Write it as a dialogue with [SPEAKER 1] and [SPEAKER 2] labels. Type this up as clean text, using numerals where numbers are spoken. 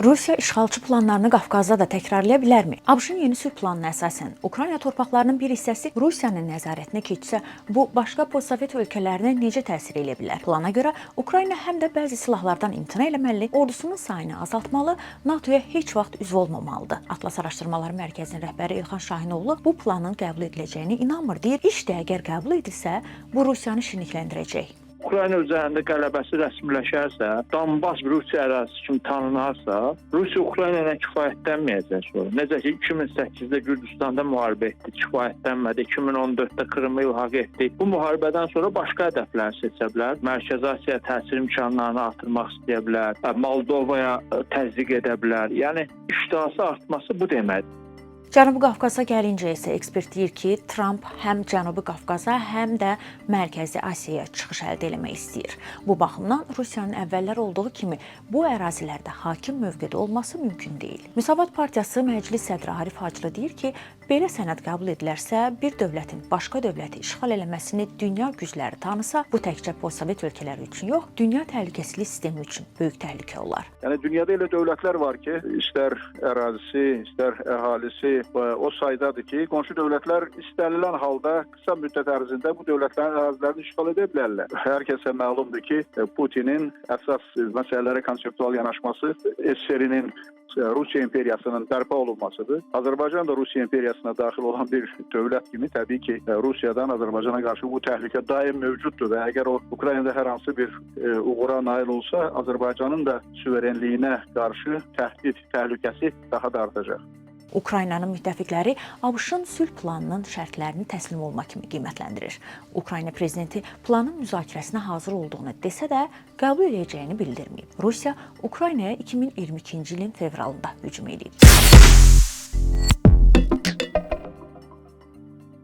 [SPEAKER 1] Rusiya işğalçı planlarını Qafqazda da təkrarlaya bilərmi? ABŞ-ın yeni sülh planına əsasən Ukrayna torpaqlarının bir hissəsi Rusiyanın nəzarətinə keçsə, bu başqa postsovet ölkələrinə necə təsir eləyə bilər? Plana görə Ukrayna həm də bəzi silahlardan imtina eləməli, ordusunun sayını azaltmalı, NATO-ya heç vaxt üzv olmamalıdır. Atlas Araşdırmaları Mərkəzinin rəhbəri Elxan Şahinoğlu bu planın qəbul ediləcəyinə inanmır. Deyir, iş də əgər qəbul edilsə, bu Rusiyanı şirinlikləndirəcək.
[SPEAKER 2] Ukrayna üzərində qələbəsi rəsmiləşərsə, Donbas Rusiya ərazisi kimi tanınarsa, Rusiya Ukrayna ilə kifayətlənməyəcək sonra. Necə ki 2008-də Gürcüstanda müharibə etdi, kifayətlənmədi. 2014-də Krımı ilhaq etdi. Bu müharibədən sonra başqa hədəflər seçə bilər. Mərkəzi Asiya təsir imkanlarını artırmaq istəyə bilər. Moldovaya təzyiq edə bilər. Yəni iştahası artması bu deməkdir.
[SPEAKER 1] Cənubi Qafqaza gəlincə isə ekspert deyir ki, Tramp həm Cənubi Qafqaza, həm də Mərkəzi Asiyaya çıxış əldə eləmək istəyir. Bu baxımdan Rusiyanın əvvəllər olduğu kimi bu ərazilərdə hakim mövqedə olması mümkün deyil. Müsavat Partiyası Məclis sədri Arif Hacılı deyir ki, belə sənəd qəbul edilərsə, bir dövlətin başqa dövləti işğal eləməsini dünya gücləri tanısa, bu təkcə postsovet ölkələri üçün yox, dünya təhlükəsizlik sistemi üçün böyük təhlükə olar.
[SPEAKER 3] Yəni dünyada elə dövlətlər var ki, istər ərazisi, istər əhalisi o saydadır ki, qonşu dövlətlər istənilən halda qısa müddət ərzində bu dövlətlərin ərazilərini işğal edə bilərlər. Hər kəsə məlumdur ki, Putinin əsas məsələlərə konseptual yanaşması SSR-nin, Rusiya imperiyasının bərpa olunmasıdır. Azərbaycan da Rusiya imperiyasına daxil olan bir dövlət kimi təbii ki, Rusiyadan Azərbaycana qarşı bu təhlükə daim mövcuddur və əgər o Ukraynada hər hansı bir uğura nail olsa, Azərbaycanın da suverenliyinə qarşı təhdid təhlükəsi daha da artacaq.
[SPEAKER 1] Ukraynanın müttəfiqləri ABŞ-ın sülh planının şərtlərini təslim olma kimi qiymətləndirir. Ukrayna prezidenti planın müzakirəsinə hazır olduğunu desə də, qəbul edəcəyini bildirməyib. Rusiya Ukraynaya 2022-ci ilin fevralında hücum edib.